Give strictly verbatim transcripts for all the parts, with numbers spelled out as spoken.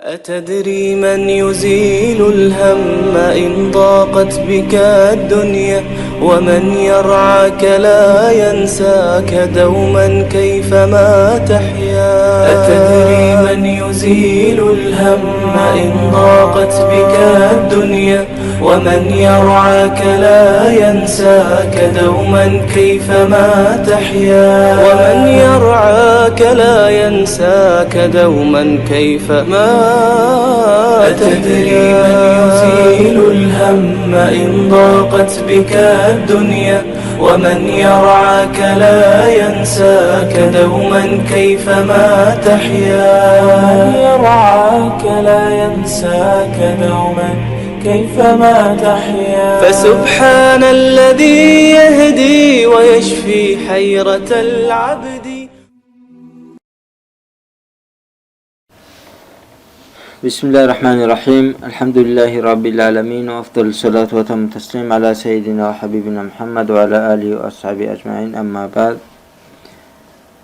أتدري من يزيل الهم إن ضاقت بك الدنيا؟ ومن يرعاك لا ينساك دوما كيفما تحيا. أتدري من يزيل الهم إن ضاقت بك الدنيا؟ ومن يرعاك لا ينساك دوما كيفما تحيا. ومن يرعاك لا ينساك دوما كيفما. أتدري من يزيل الهم إن ضاقت بك الدنيا؟ ومن يرعاك لا ينساك دوما كيفما تحيا. ومن يرعاك لا ينساك دوما كيفما تحيا. فسبحان الذي يهدي ويشفي حيرة العبد. بسم الله الرحمن الرحيم. الحمد لله رب العالمين، وأفضل الصلاة وأتم التسليم على سيدنا وحبيبنا محمد وعلى آله وأصحابه أجمعين، أما بعد.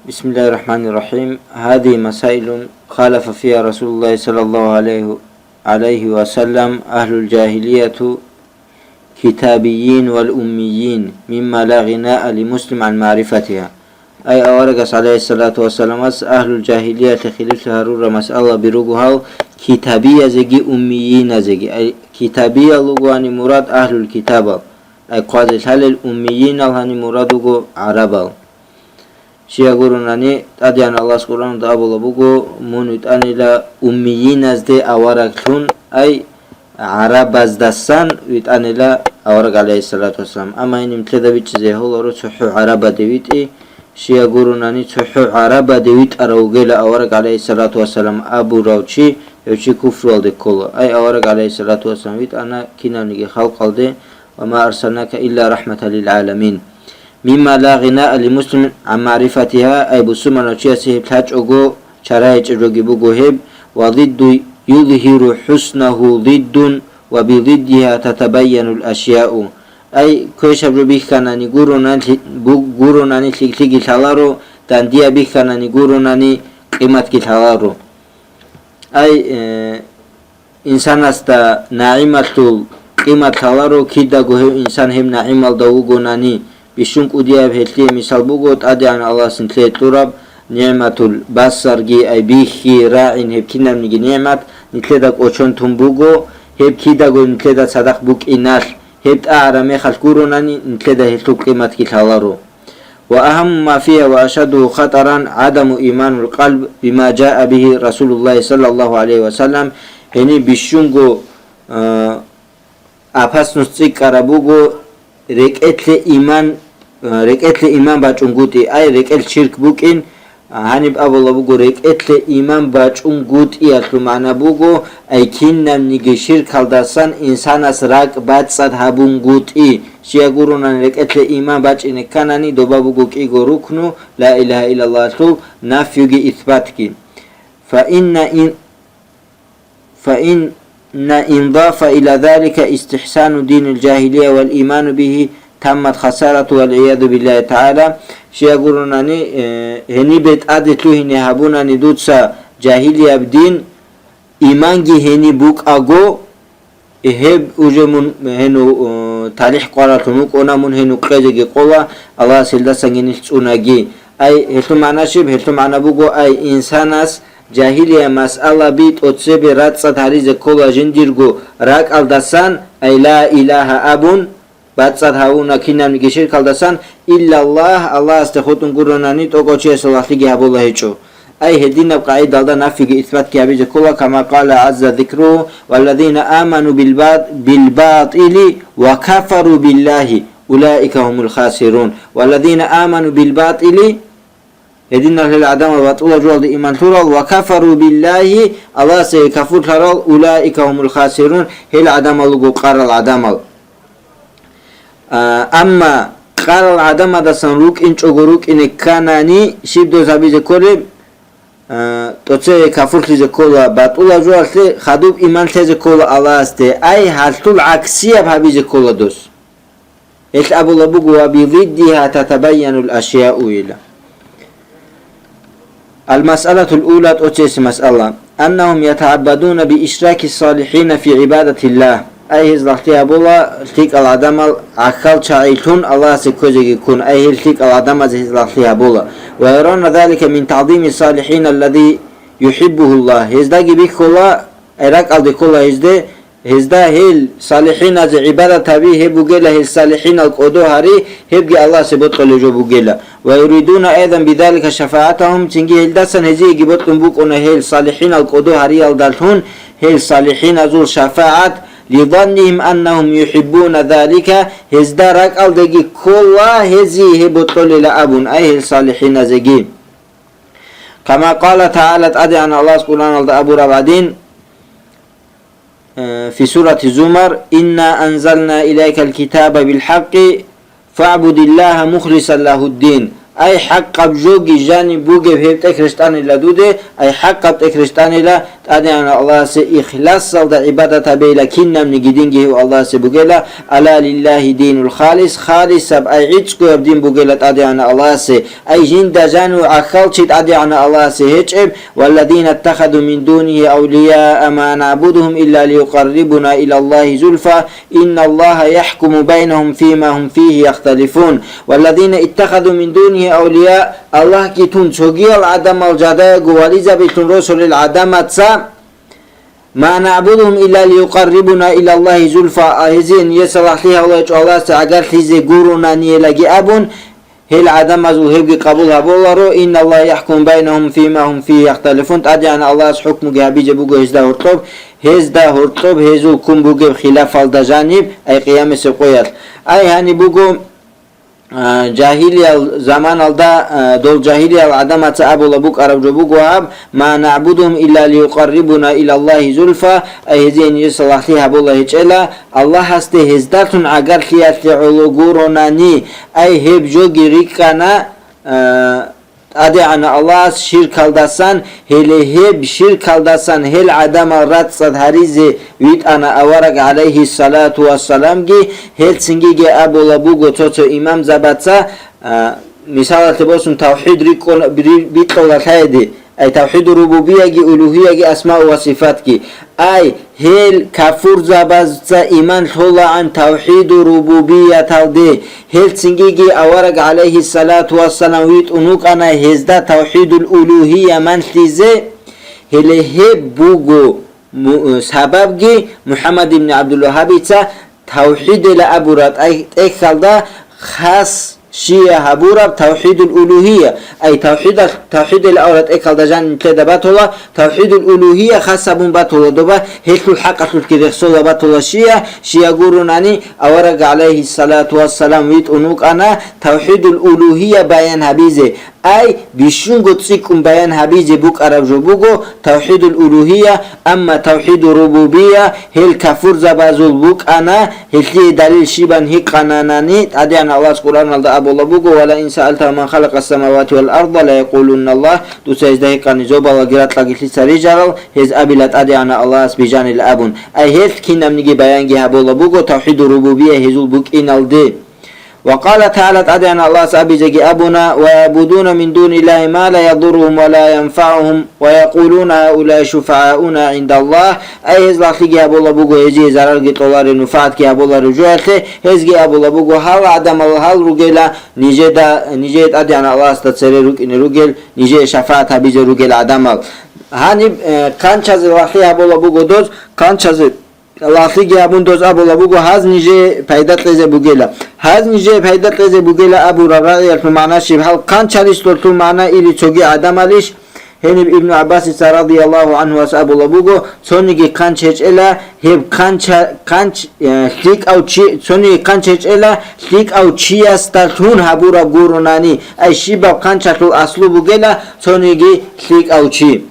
بسم الله الرحمن الرحيم. هذه مسائل خالف فيها رسول الله صلى الله عليه، عليه وسلم أهل الجاهلية الكتابيين والأميين مما لا غناء لمسلم عن معرفتها. Ай аварагас, гӀалайгьиссалату вассаламас, агьлул жагьилиялъе хилиплъи гьарурал масъалаби руго гьал китабиязеги уммииназеги. Ай китабиял ругоани мурад агьлул китабал, ай хъвазе лъалел уммиинал гьани мурад руго гӀарабал. Щай гурунани, ТӀадегӀан Аллагьас Къуръанда абулаб буго: «Мун витӀанила уммииназде авараглъун», ай гӀарабаздасан витӀанила авараг, гӀалайгьиссалату вассалам. Амма гьениб нилъеда бичӀчӀизе гьоларо цохӀо гӀарабаде витӀи. Щай гурунани, цохӀо гӀарабаде витӀарав вугила авараг, гӀалайгьиссалату вассалам, абурав чи, гьев чи куфруялде ккола. Ай авараг, гӀалайгьиссалату вассалам, витӀана кинавниги халкъалде: «Ва ма арсалнака илла рахӀматан лил гӀаламин». «Мимма ла гъинаа ли муслимин ан маърифатиха», ай бусурманав чиясе гьеб лъачӀого чара гьечӀеб жоги буго гьеб, «ва зидду юзгьиру хӀуснаху зиддун ва би зиддиха татабайянул ашияу». Ай квешаб жо бихьанани гуронан лъи-, бу-, гуронани лъикӀлъиги лъаларо, дандияб бихьанани гуронани къиматги лъаларо. Ай, э, Инсанасда нагӀималъул къимат лъаларо, кидаго гьев инсан гьеб нагӀималда вугонани. Бищун кӀудияб гьелъие мисал буго, ТӀадегӀан Аллагьас нилъее кьураб нигӀматул басарги, ай бихьи, рагӀин, гьеб кинабниги нигӀмат нилъеда кӀочон тун буго, гьеб кидаго нилъеда цадахъ букӀиналъ, гьеб тӀагӀараб мехалъ гуронани, нилъеда гьелъул къиматги лъаларо. وأهم ما فيها وأشده خطرا عدم إيمان القلب بما جاء به رسول الله صلى الله عليه وسلم. Гьениб бищунго, а, опасность цӀикӀкӀараб буго рекӀелъе иман, а, рекӀелъе иман бачӀунгутӀи, ай рекӀел ширк букӀин, а, гьаниб абула буго, рекӀелъе иман бачӀунгутӀиялъул магӀна буго, ай кинабниги ширкалдасан инсанас ракӀ бацӀцӀад гьабунгутӀи. Щай гурунан рекӀелъе иман бачӀине кканани, доба буго кӀиго рукну, ла илагьа иллаллагьалъул нафюги исбатги. Фаинна ин-, фаинна индафа иля залика истихсану динил жагьилия вал иману бигьи таммат хасарату вал гӀиязу биллагьи тагӀала. Щай гурунани, э, гьенибе тӀаде лъугьине гьабунани дуца жагьилияб дин, иманги гьениб букӀаго, гьеб уже мун гьенив, э, талихӀ къваралъун вукӀуна, мун гьенив къезеги къола, Аллагьас гьелдасан гьенилъ цӀунаги. Ай, гьелъул магӀна щиб? Гьелъул магӀна буго, ай, инсанас жагьилия масъалаби тӀоцебе рацӀцӀад гьаризе ккола жиндирго ракӀалдасан, ай, ла илагьа абун, бацӀцӀад гьавуна кинабниги ширкалдасан, иллаллагь, Аллагьасде хутӀун гуронани тӀокӀав чиясул лагълъиги гьабула гьечӀо. Ай гьединаб къагӀидалда нафиги исбатги гьабизе ккола, кама къала гӀазза зикругьу: «Валлазина аману билбат-, билбатили ва кафару биллагьи, улаика гьумул хасирун». «Валлазина аману билбатили», гьединал гьел гӀадамал батӀула жоялде иман лъурал, «ва кафару биллагьи», Аллагьасде кафурлъарал, «улаика гьумул хасирун», гьел гӀадамал руго къарал гӀадамал. А, амма къарал гӀадамадасан рукӀинчӀого рукӀине кканани, щиб доз гьабизе кколеб? А, тӀоцеве кафурлъизе ккола батӀула жоялъе, хадуб иман лъезе ккола Аллагьасде, ай гьалъул гӀаксияб гьабизе ккола доз. Гьелъ абула буго: «Ва би зиддиха татабайянул ашияу», ила. Ал-масъалатул ула, тӀоцеси масъала. أنهم يتعبدون بإشراك الصالحين في عبادة الله. Ай гьез лагълъи гьабула лъикӀал гӀадамал гӀахьал чагӀилъун Аллагьасе кквезеги ккун, ай гьел лъикӀал гӀадамазе гьез лагълъи гьабула. ويرون ذلك من تعظيم الصالحين الذي يحبه الله. Гьездаги бихьула, ай ракӀалде ккола гьезде, гьезда гьел салихӀиназе гӀибадат гьаби, гьеб бугела гьел салихӀинал кӀодо гьари, гьебги Аллагьасе бокьулеб жо бугела. ويريدون أيضا بذلك شفاعتهم, цинги гьелдасан гьезиеги бокьун букӀуна гьел салихӀинал кӀодо гьариялдалъун гьел салихӀиназул шафагӀат, لظنهم أنهم يحبون ذلك, гьезда ракӀалдеги ккола гьезие гьеб бокьулела абун, ай гьел салихӀиназеги. كما قال تعالى, ТӀадегӀанав Аллагьас Къуръаналда абураб гӀадин, في سورة الزمر: إنا أنزلنا إليك الكتاب بالحق فاعبد الله مخلصا له الدين. Ай хӀакъаб жоги жаниб бугеб гьеб тӀехь рещтӀанила дуде, ай хӀакъаб тӀехь рещтӀанила ТӀадегӀанав Аллагьасе ихласалда гӀибадат гьабейила, кинабниги динги гьев Аллагьасе бугела, ألا لله الدين الخالص, халисаб, ай гӀицӀгояб дин бугела ТӀадегӀанав Аллагьасе, ай жинда жанив гӀахьал чи ТӀадегӀанав Аллагьасе гьечӀеб, والذين اتخذوا من دونه أولياء ما نعبدهم إلا ليقربونا إلى الله زلفى إن الله يحكم بينهم فيما هم فيه يختلفون. والذين اتخذوا من دونه أولياء, Аллагьги тун цогиял гӀадамал жидеего вализабилъун росулел гӀадамаца, ما نعبدهم إلا ليقربونا إلى الله زلفى, а гьезие нижеца лагълъи гьабулеб гьечӀо Аллагьасе гӀагарлъизе гуронаниелаги абун, гьел гӀадамазул гьебги къабул гьабуларо, إن الله يحكم بينهم فيما هم فيه يختلفون, ТӀадегӀанав Аллагьас хӀукмуги гьабизе буго гьезда гьоркьоб, гьезда гьоркьоб гьезул ккун бугеб хилафалда жаниб, ай къиямасеб къоялъ. Ай гьаниб буго, а, жагьилиял заманалда, а, дол жагьилиял гӀадамаца абула букӀараб жо буго гьаб, ما نعبدهم إلا ليقربونا إلى الله زلفى, ай гьезие нижеца лагълъи гьабула гьечӀела, Аллагьасде гьездалъун гӀагарлъиялъе гӀоло гуронани, ай гьеб жоги рикӀкӀана, а, ТӀадегӀанав Аллагьас ширкалдасан, гьеле гьеб ширкалдасан гьел гӀадамал рацӀцӀад гьаризе витӀана авараг, гӀалайгьиссалату вассаламги, гьелцинги абула буго цо-цо имамзабаца, а, мисалалъе босун, тавхӀид рикӀкӀун-, ри-, бикьула лъади, ай тавхӀиду рубубияги улугьияги асмау ва сифатги. Ай, гьел кафурзабазца иман лъолаан тавхӀиду рубубияталде, гьелцинги авараг, гӀалайгьиссалату вассалам, витӀун вукӀана гьезда тавхӀидул улугьия манлъизе, гьеле гьеб буго му-, сабабги МухӀаммад ибн ГӀабдулвагьабица тавхӀидила абураб тӀай-, тӀехьалда хас шия гьабураб тавхӀидул улугьия, ай тавхӀидал-, тавхӀидила абураб тӀехьалда жаниб нилъеда батула, тавхӀидул улугьия хас гьабун батула доба, гьелъул хӀакъалъулъги рехсола батула шия, шия гуронани, авараг, гӀалайгьиссалату вассалам, витӀун вукӀана тавхӀидул улугьия баян гьабизе, ай, бищунго цӀикӀкӀун баян гьабизе букӀараб жо буго тавхӀидул улугьия, амма тавхӀиду рубубия гьел кафурзабазул букӀана, гьелъие далил щибан гьикъананани, ТӀадегӀанав Аллагьас Къуръаналда абула буго: ولئن سألتهم من خلق السماوات والأرض ليقولن الله, дуца гьезда гьикъани, зобалаги ракьаги лъица рижарал, гьез абила ТӀадегӀанав Аллагьас бижанила абун. Ай гьелъ кинабниги баянги гьабула буго тавхӀиду рубубия гьезул букӀиналде. وقال تعالى, ТӀадегӀанав Аллагьас абизеги абуна: ويعبدون من دون الله ما لا يضرهم ولا ينفعهم ويقولون هؤلاء شفعاؤنا عند الله. Ай гьез лагълъиги гьабула буго гьезие зарарги кьоларев, нуфагӀатги гьабуларев жоялъе, гьезги абула буго: гьал гӀадамал гьал ругела нижеда, нижее ТӀадегӀанав Аллагьасда цере рукӀине ругел, нижее шафагӀат гьабизе ругел гӀадамал. Гьаниб, э, хъанчазе лагълъи гьабула буго доз, хъанчазе лагълъиги гьабун доз абула буго, гьаз нижее пайда кьезе бугела. Гьаз нижее пайда кьезе бугела абураб рагӀиялъул магӀна щиб? Гьал хъанчалищ долъул магӀна или цоги гӀадамалищ? Гьениб Ибну ГӀаббасица радияллагьу гӀанхуас абула буго, цониги хъанч гьечӀела, гьеб хъанча-, хъанч, э, лъикӀав чи, цониги хъанч гьечӀела, лъикӀав чиясдалъун гьабураб гуронани, ай щибаб хъанчалъул аслу бугела цониги лъикӀав чи.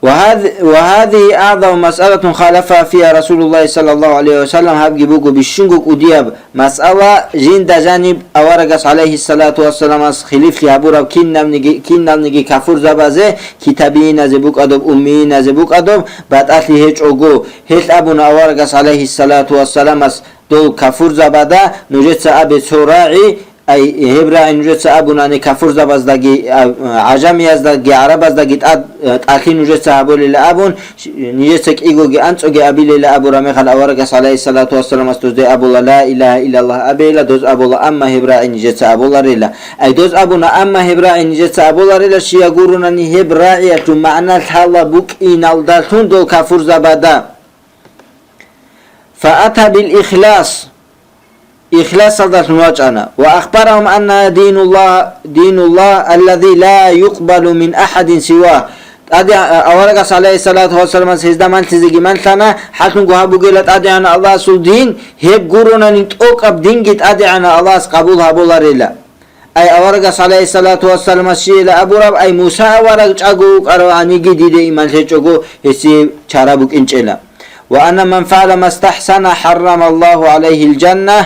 وهذ-، وهذه أعظم مسألة خالف فيها رسول الله صلى الله عليه وسلم, гьабги буго бищунго кӀудияб масъала, жинда жаниб аварагас, гӀалайгьиссалату вассаламас, хилифлъи гьабураб кинабниги, киналниги кафурзабазе, китабииназе букӀадаб, уммииназе букӀадаб, батӀалъи гьечӀого. Гьелъ абуна аварагас, гӀалайгьиссалату вассаламас, дол кафурзабада нужеца абе цо рагӀи, Ай, гьеб рагӀи нужеца абунани кафурзабаздаги, а, гӀажамияздаги, гӀарабаздаги тӀад-, тӀалъи нужеца гьабулела абун, нижеца кӀигоги анцӀоги абилела абураб мехалъ аварагас, гӀалайгьиссалату вассаламас, дозде абула: «Ла илагьа иллаллагь», абейила, доз абула, амма гьеб рагӀи нижеца абуларила. Ай, доз абуна, амма гьеб рагӀи нижеца абуларила, щия гурунани гьеб рагӀиялъул магӀна лъала букӀиналдалъун дол кафурзабада. Фаата бил ихлас, ихласалдалъун вачӀана. Ва ахбарагьум анна динуллагь, динуллагь аллази ла юкъбалу мин ахадин сивагь. ТӀаде-, аварагас, гӀалайгьиссалату вассаламас, гьезда малъизеги малъана, хӀалъунго гьаб бугела ТӀадегӀанав Аллагьасул дин, гьеб гуронани тӀокӀаб динги ТӀадегӀанав Аллагьас къабул гьабуларила. Ай аварагас, гӀалайгьиссалату вассаламас, щийила абураб, ай Муса авараг чӀаго вукӀарав гьаниги дида иман лъечӀого гьесие чара букӀинчӀела. Ва анна ман фагӀала мастахӀсана хӀаррамаллагьу гӀалайгьил жанна.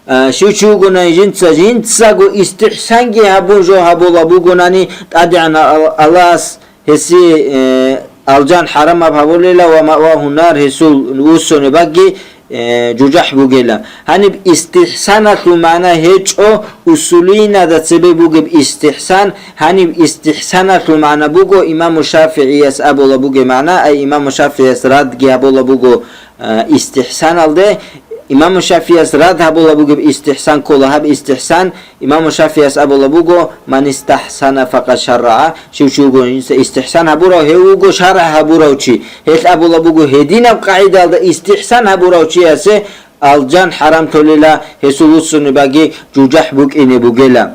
А, щив чи вугони жинца, жинцаго истихӀсанги гьабун жо гьабула бугонани, ТӀадегӀанав Ал-, Аллагьас гьесие, э, алжан хӀарамаб гьабулела ва маъвагьу нар, гьесул вуссунебаги, э, жужахӀ бугела. Гьаниб истихӀсаналъул магӀна гьечӀо, усулинада цебе бугеб истихӀсан, гьаниб истихӀсаналъул магӀна буго имаму ШафигӀияс абула бугеб магӀна, ай имаму ШафигӀияс радги гьабула буго, э, истихӀсаналде. Имаму ШафигӀияс рад гьабула бугеб истихӀсан ккола, гьаб истихӀсан Имаму ШафигӀияс абула буго: «Ман истахӀсана факъад шаррагӀа», щив чи вуго инса истихӀсан гьабурав, гьев вуго шаргӀ гьабурав чи. Гьелъ абула буго, гьединаб къагӀидалда истихӀсан гьабурав чиясе алжан хӀарам толела, гьесул вуссунебаги жужахӀ букӀине бугела.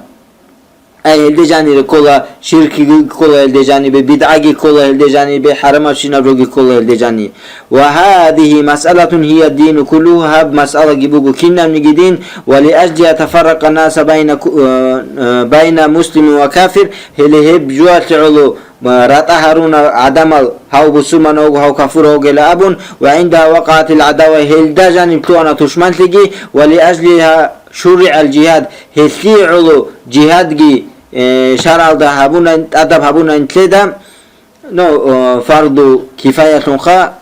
Ай гьелде жанире ккола, ширкги ккола гьелде жанибе, бидгӀаги ккола гьелде жанибе, хӀарамабщинаб жоги ккола гьелде жани. Ва гьадигьи масъалатун гьия дину куллугьу, гьаб масъалаги буго кинабниги дин, ва лиажлигьа тафарракъа наса байна ку-, э, э, байна муслимин ва кафир, гьеле гьеб жуялъе гӀоло, э, ратӀа гьаруна гӀадамал, гьав бусурманав вуго, гьав кафурав вугела абун, ва гӀиндагьа вакъагӀатил гӀадава, гьелда жаниб лъугьана тушманлъиги, ва лиажлигьа шуригӀал жигьад, гьелъие гӀоло жигьадги, э, шаргӀалда гьабуна, тӀадаб гьабуна нилъеда, ну, э, фарду кифаялъунха,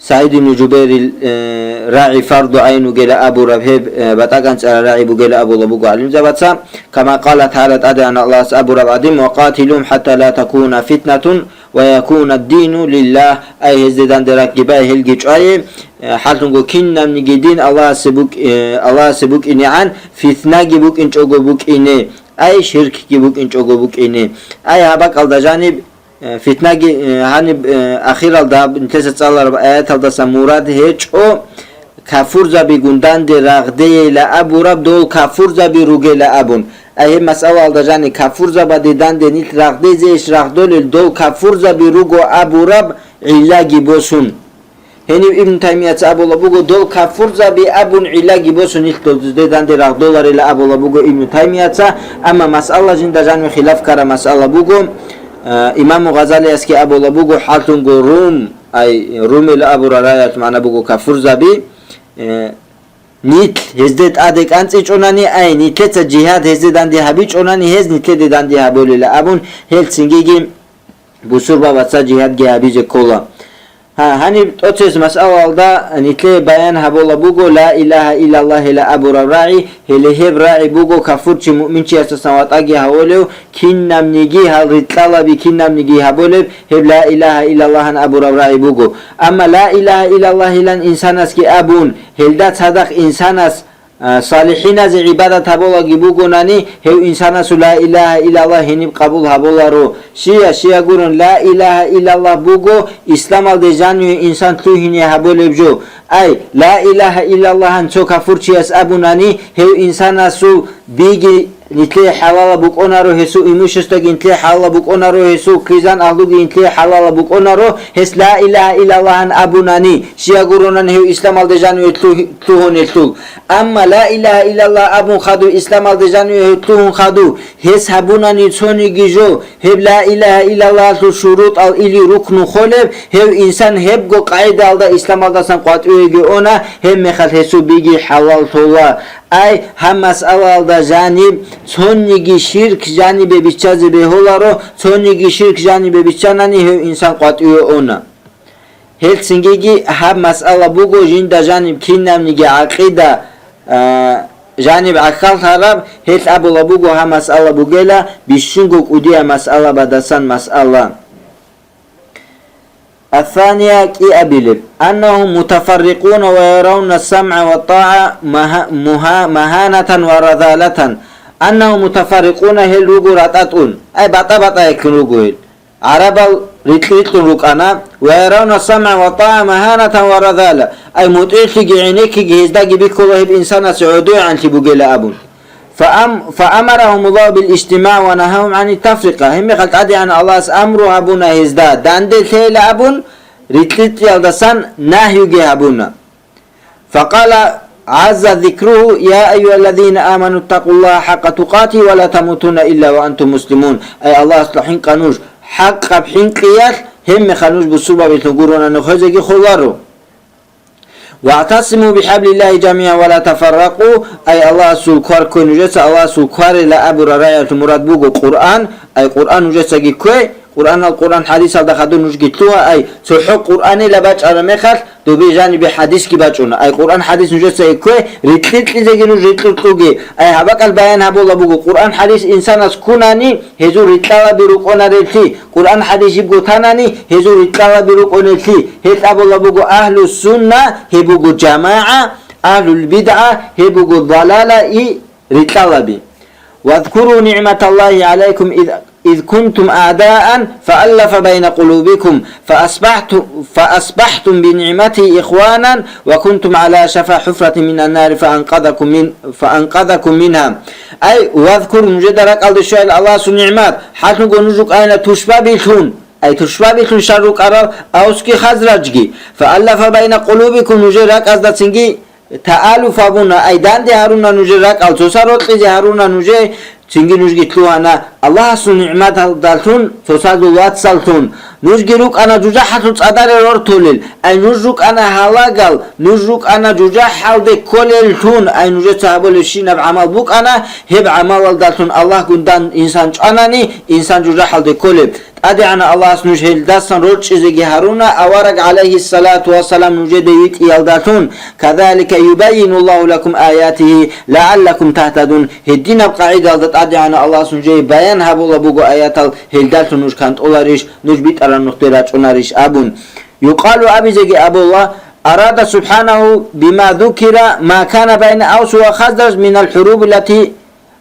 СагӀид ибн Жубайрил, э, рагӀи фарду гӀайн вугела абураб гьеб, э, батӀа кӀанцӀарал рагӀи бугела абула буго гӀалимзабаца, кама къала тагӀала, ТӀадегӀан Аллагьас абураб гӀадин: «Ва къатилугьум хӀатта ла такуна фитнатун ва якуна ддину лиллагь», ай гьезде данде ракӀги бай, гьелги чӀвае, э, хӀалъунго кинабниги дин Аллагьасе букӀ-, э, Аллагьасе букӀинегӀан, фитнаги букӀинчӀого букӀине, ай ширкги букӀинчӀого букӀине. Ай гьаб бакӀалда жаниб, Э, фитнаги, э, гьаниб, э, ахиралда нилъеца цӀалараб аяталдаса мурад гьечӀо, кафурзабигун данде рагъдейила абураб, дол кафурзаби ругела абун. Ай гьеб масъалалда жани кафурзабаде данде нилъ рагъдезейищ рагъдолел, дол кафурзаби руго абураб гӀиллаги босун. Гьенив Ибн Таймияца абула буго, дол кафурзаби абун гӀиллаги босун нилъ дозде данде рагъдоларила абула буго Ибн Таймияца, амма масъала жинда жанив хилаф ккараб масъала буго. Э, имаму Гъазалиясги абула буго, хӀалъунго рум, ай, румел абурал раялъ магӀна буго кафурзаби, э, нилъ гьезде тӀаде кӀанцӀичӀонани, ай, нилъеца жигьад гьезде данде гьабичӀонани, гьез нилъеде данде гьабулила абун, гьел цинги бусурбабаца жигьадги гьабизе ккола. Гьа, гьаниб тӀоцес масъалалда нилъее баян гьабула буго ла илагьа иллаллагьила абураб рагӀи, гьеле гьеб рагӀи буго кафурчи муъминчиясдасан ватӀаги гьавулев, кинабниги гьал рикьалаби кинабниги гьабулеб, гьеб ла илагьа иллаллагьан абураб рагӀи буго. Амма ла илагьа иллаллагьилан инсанасги абун, гьелда цадахъ инсанас а, салихӀиназе гӀибадат гьабулаги бугонани, гьев инсанасул ла илагьа иллаллагь гьениб къабул гьабуларо. Щия, щия гурун, ла илагьа иллаллагь буго, исламалде жаниве инсан лъугьине гьабулеб жо. Ай, ла илагьа иллаллагьан цо кафурчияс абунани, гьев инсанасул биги нилъее хӀалала букӀунаро, гьесул имуществоги нилъее хӀалала букӀунаро, гьесул хъизан агьлуги нилъее хӀалала букӀунаро, гьес ла илагьа иллаллагьан абунани, щия гуронан гьев исламалде жаниве лъугь-, лъугьунелъул. Амма ла илагьа иллаллагь абун хадув, исламалде жаниве гьев лъугьун хадув, гьес гьабунани цониги жо, гьеб ла илагьа иллаллагьалъул шурутӀал или рукну холеб, гьев инсан гьебго къагӀидаялда исламалдасан къватӀивеги она, гьеб мехалъ гьесул биги хӀалал лъола. Ай, гьаб масъалаялда жаниб цониги ширк жанибе биччазе бегьуларо, цониги ширк жанибе биччанани гьев инсан къватӀиве она. Гьелцинги гьаб масъала буго жинда жаниб кинабниги гӀакъида, а, жаниб гӀахьаллъараб, гьелъ абула буго гьа масъала бугела бищунго кӀудияб масъалабадасан масъала. Ассания кӀиабилеб, аннагьум мутафаррикъуна ва яравна самгӀа ва тӀагӀа маха-, муха-, маханатан ва разалатан, аннагьум мутафаррикъуна гьел руго ратӀатӀун, ай батӀа-батӀаялъун руго гьел. ГӀарабал рикь-рикьун рукӀана, ва яравна самгӀа ва тӀагӀа маханатан ва разала, ай мутӀигӀлъиги гӀенеккиги гьездаги бихьула гьеб инсанасе гӀодойгӀанлъи бугела абун. Фаам-, фаамарагьумуллагьу бил ижтимагӀ ва нагьагьум гӀани тафрикъа, гьебмехалъ ТӀадегӀан Аллагьас амру гьабуна гьезда данде лъейила абун, рикь-рикьиялдасан нагьюги гьабуна. Факъала гӀазза зикругьу: «Я айюгьаллазина аману, ттакъуллагьа хӀакъа тукъатигьи ва ла тамутунна илла ва антум муслимун». Ай Аллагьасда хӀинкъа нуж, хӀакъаб хӀинкъиялъ, гьебмехалъ нуж бусурбабилъун гуронани хвезеги холаро. «ВагӀтасиму бихӀаблиллагьи жамигӀан ва ла тафарракъу», ай Аллагьасул квар ккве нужеца, Аллагьасул кварила абураб рагӀиялъул мурад буго Къуръан, ай Къуръан нужецаги ккве, Къуръанал, Къуръан хӀадисалда хадур нужги лъугьа, ай цохӀо Къуръанила бачӀараб мехалъ, добе жанибе хӀадисги бачӀуна, ай Къуръан хӀадис нужеца ккве, рикь-рикьизеги нуж рикь-рикьуге, ай гьаб бакӀал баян гьабула буго, Къуръан хӀадис инсанас ккунани, гьезул рикьалаби рукӀунареблъи, Къуръан хӀадис жибго танани, гьезул рикьалаби рукӀунеблъи, гьел абула буго, агьлу сунна, гьеб буго жамагӀа, агьлул бидгӀа, гьеб буго далала и рикьалаби. «Вазкуру нигӀматаллагьи гӀалайкум из, из кунтум аъдаан, фааллафа байна къулубикум, фаасбахту-, фаасбахтум бинигӀматигьи ихванан, ва кунтум гӀала шафа хӀуфратин минан нари, фаанкъазакум мин-, фаанкъазакум мингьа». Ай, вазкур, нужеда ракӀалде щвайила Аллагьасул нигӀмат, гьалъунго нуж рукӀайна тушбабилъун, ай тушбабилъун щал рукӀарал Авсги Хазражги, фааллафа байна къулубикум, нужер ракӀазда цинги тааллуф гьабуна, ай данде гьаруна нужер ракӀал, цоса рокьизе гьаруна нужер, цинги нужги лъугьана Аллагьасул нигӀматалдалъун, цосазул вацаллъун. Нужги рукӀана жужахӀалъул цӀадаре рортулел, ай нуж рукӀана гьалагал, нуж рукӀана жужахӀалде кколеллъун, ай нужеца гьабулебщинаб гӀамал букӀана, гьеб гӀамалалдалъун Аллагьгун дандун инсан чӀванани, инсан жужахӀалде кколеб. ТӀадегӀанав Аллагьас нуж гьелдасан рорчӀизеги гьаруна, авараг, гӀалайгьиссалату вассалам, нужеде витӀиялдалъун, «Казалика юбаййинуллагьу лакум аятигьи лагӀаллакум тагьтадун», гьединаб къагӀидалда ТӀадегӀанав Аллагьас нужее баян гьабула буго аятал, гьелдалъун нуж кантӀоларищ, нуж битӀараб нухде рачӀунарищ абун. Юкъалу, абизеги абула, арада субхӀанагьу бима зукира ма кана байна Авс ва Хазраж минал хӀуруби лати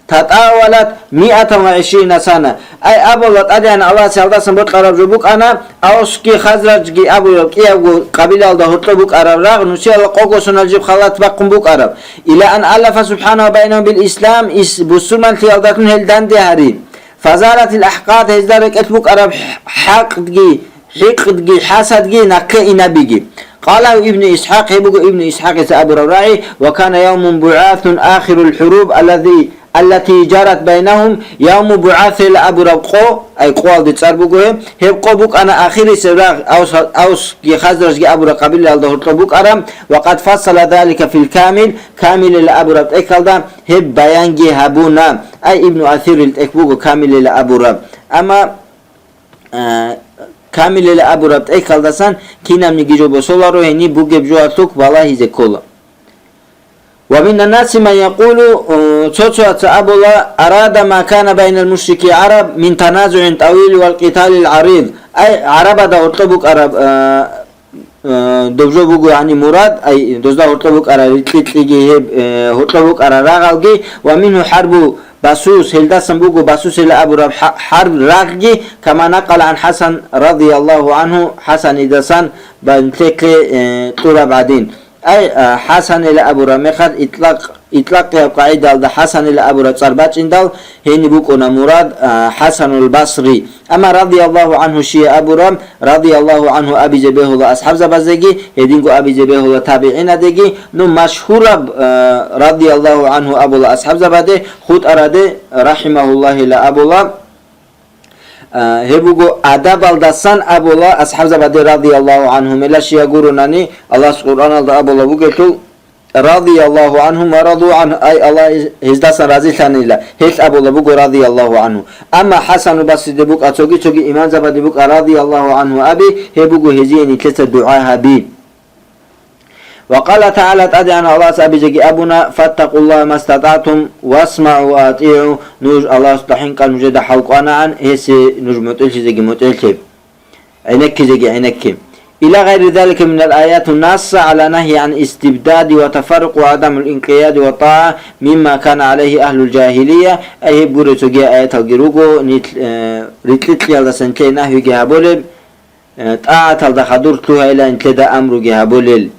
татӀавалат миатан ва гӀишрина сана. Ай абула, ТӀадегӀан Аллагьас гьалдасан бокьараб жо букӀана, Авсги Хазражги абураб кӀиябго къабилаялда гьоркьоб букӀараб рагъ нусиялда къого сонал жиб халат бахъун букӀараб. Ила ан аллафа субхӀанагьу байнагьум бил ислам, ис-, бусурманлъиялдалъун гьел данде гьари. Фазалатил ахӀкъад, гьезда рекӀелъ букӀараб хӀакъдги, хӀикъдги, хӀасадги, нахъе инабиги. Къала Ибну ИсхӀакъ, гьеб буго Ибну ИсхӀакъица абураб рагӀи, ва кана явму бугӀасин ахирул хӀуруб аллази, аллати жарат байнагьум, явму бугӀасил абураб къо, ай къоялде цӀар буго гьеб, гьеб къо букӀана ахирисеб рагъ, Авс, Авсги Хазражги абураб къабилаялда гьоркьоб букӀараб, ва къад фассала залика фил Камил, Камилила абураб тӀехьалда гьеб баянги гьабуна, ай Ибну Асирил тӀехь буго Камилила абураб. Амма а, Камилила абураб тӀехьалдасан кинабниги жо босоларо, гьениб бугеб жоялъухъ балагьизе ккола. Ва минаннаси ман якъулу, о, цо-цояца абула, арада ма кана байнал мушрики гӀараб мин таназугӀин тӀавил вал къиталил гӀарид. Ай, гӀарабазда гьоркьоб букӀараб, а, э, доб жо буго, гьаниб мурад, ай, дозда гьоркьоб букӀараб рикь-рикьиги гьеб, э, гьоркьоб букӀараб рагъалги, ва мингьу хӀарбу басус, гьелдасан буго басусила абураб хӀа-, хӀарб рагъги, кама накъала гӀан ХӀасан радияллагьу гӀангьу, ХӀасанидасан бантеклъе, э, кьураб гӀадин. Ай, э, ХӀасанила абураб мехалъ итлакъ, итлакъияб къагӀидалда ХӀасанила абураб цӀар бачӀиндал, гьениб букӀуна мурад, а, ХӀасанул Басри. Амма радияллагьу гӀангьу щие абураб, радияллагьу гӀангьу абизе бегьула асхӀабзабазеги, гьединго абизе бегьула табигӀиназеги, ну, машгьураб, а, радияллагьу гӀангьу абула асхӀабзабаде, хутӀараде, рахӀимагьуллагьила абула. А, гьеб буго адабалдасан абула асхӀабзабаде радияллагьу гӀангьумила, щия гуронани, Аллагьас Къуръаналда абула бугелъул, радияллагьу гӀангьум ва раду гӀангьу, ай, Аллагь гьездасан разилъанила, гьелъ абула буго радияллагьу гӀангьу. Амма ХӀасану Басриде букӀа, цоги-цоги имамзабаде букӀа радияллагьу гӀангьу аби, гьеб буго гьезие нилъеца дугӀа гьаби. Ва къала тагӀала, ТӀадегӀанав Аллагьас абизеги абуна: «Фаттакъуллагьа мастатӀагӀтум, васмагӀу ва атӀигӀу», нуж Аллагьасда хӀинкъа, нужеда хӀал кӀванагӀан, гьесие нуж мутӀигӀлъизеги мутӀигӀлъе, гӀенеккизеги гӀенекке. Ила гъайри залика минал аяту насса гӀала нагьи гӀан истибдади ва тафаррукъ ва гӀадамул инкъияди ва тӀагӀа мимма кана гӀалайгьи агьлул жагьилия, ай гьеб гуреб цоги аяталги руго, нилъ, э, рикьи-кьиялдаса нилъее нагьиги гьабулеб, э, тӀагӀаталда хадур лъугьайилан нилъеда амруги гьабулел.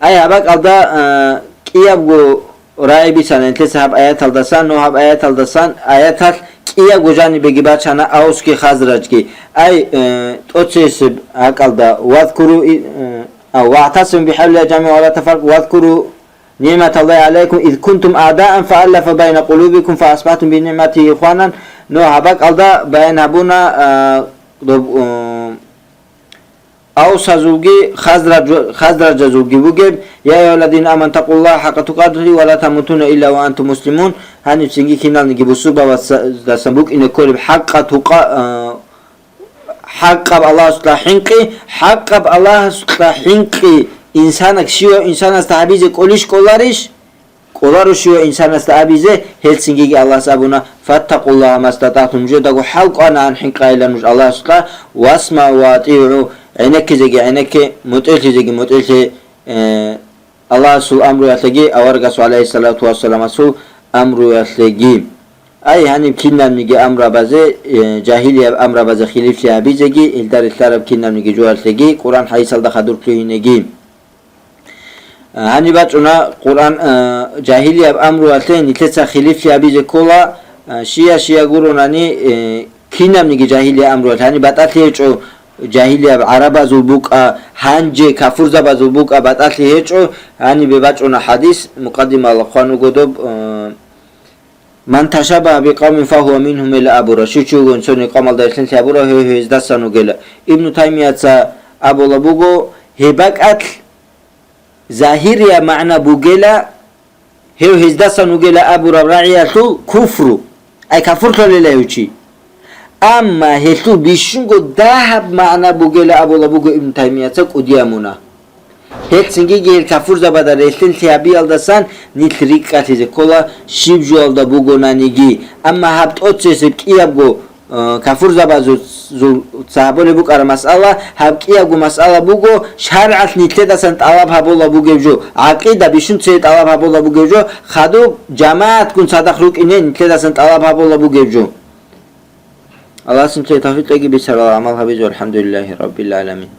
Ай гьаб бакӀалда, э, кӀиябго рагӀи бицана нилъеца гьаб аяталдасан, но гьаб аяталдасан, аяталъ кӀиябго жанибеги бачана Аусги Хазраджги. Ай, э, тӀоцесеб гьакӀалда: «Вазкуру и-, э, а, вагӀтасиму бихӀаблиллагьи жамигӀан ва ла тафарракъу, вазкуру нигӀматаллагьи гӀалайкум, из кунтум аъдаан фааллафа байна къулубикум фаасбахӀтум бинигӀматигьи ихванан». Но гьаб бакӀалда баян гьабуна, а, доб-, а, Аусазулги Хазраж-, Хазраджазулги бугеб: «Я айюгьалладина аману, иттакъуллагьа хӀакъа тукъатигьи ва ла тамутунна илла ва антум муслимун». Гьаниб цинги киналниги бусурбабаздасан букӀине кколеб хӀакъа тукъа-, а, хӀакъаб Аллагьасукьа хӀинкъи, хӀакъаб Аллагьасукьа хӀинкъи инсанаг щивав инсанасда гьабизе кӀолищ кӀоларищ? КӀоларо щивав инсанасда абизе, гьелцинги Аллагьас абуна: «Фаттакъуллагьа мастатӀагӀтум», нужедаго хӀал кӀванагӀан хӀинкъайилан нуж Аллагьасукьа, «васмагӀу ва атӀигӀу», гӀенеккизеги гӀенекке, мутӀигӀлъизеги мутӀигӀлъе, э, Аллагьасул амруялъеги, аварагасул гӀалайгьиссалату вассаламасул амруялъеги. Ай, гьаниб кинабниги амрабазе, э, жагьилияб амрабазе хилифлъи гьабизеги, илда релълъараб кинабниги жоялъеги, Къуръан хӀадисалда хадур лъугьинеги. А, гьаниб бачӀуна Къуръан, а, жагьилияб амруялъе нилъеца хилифлъи гьабизе ккола, а, щия-щия гуронани, э, кинабниги жагьилияб амруялъе. Гьаниб батӀалъи гьечӀо жагьилияб гӀарабазул букӀа, гьанже кафурзабазул букӀа, батӀалъи гьечӀо. Гьанибе бачӀуна хӀадис, мукъаддимаялда хъван вуго доб, а, «Ман ташаббагьа бикъавмин фагьува мингьум», ила абура. Щив чи вугони цониги къавмалда релълъинлъи гьабура, гьев гьездасан вугила. Ибну Таймияца абула буго, гьеб бакӀалъ загьирияб магӀна бугила, гьев гьездасан вугила абураб рагӀиялъул куфру, ай кафурлъулила гьев чи. Амма гьелъул бищунго дагьаб магӀна бугила абула буго Ибну Таймияца кӀудияб мунагь. Гьеб цинги гьел кафурзабазда релълъинлъи гьабиялдасан нилъ рикӀкӀалъизе ккола, щиб жоялда бугонаниги. Амма гьаб тӀоцесеб кӀиябго, э, кафурзабазул цо гьабулеб букӀараб масъала, гьаб кӀиябго масъала буго, шаргӀалъ нилъедасан тӀалаб гьабула бугеб жо, гӀакъида бищун цее тӀалаб гьабула бугеб жо, хадуб жамагӀатгун цадахъ рукӀине нилъедасан тӀалаб гьабула бугеб жо. Аллагьас нилъее тавфикъ кьеги бицарал гӀамал гьабизе, валхӀамдулиллагьи раббил гӀаламин.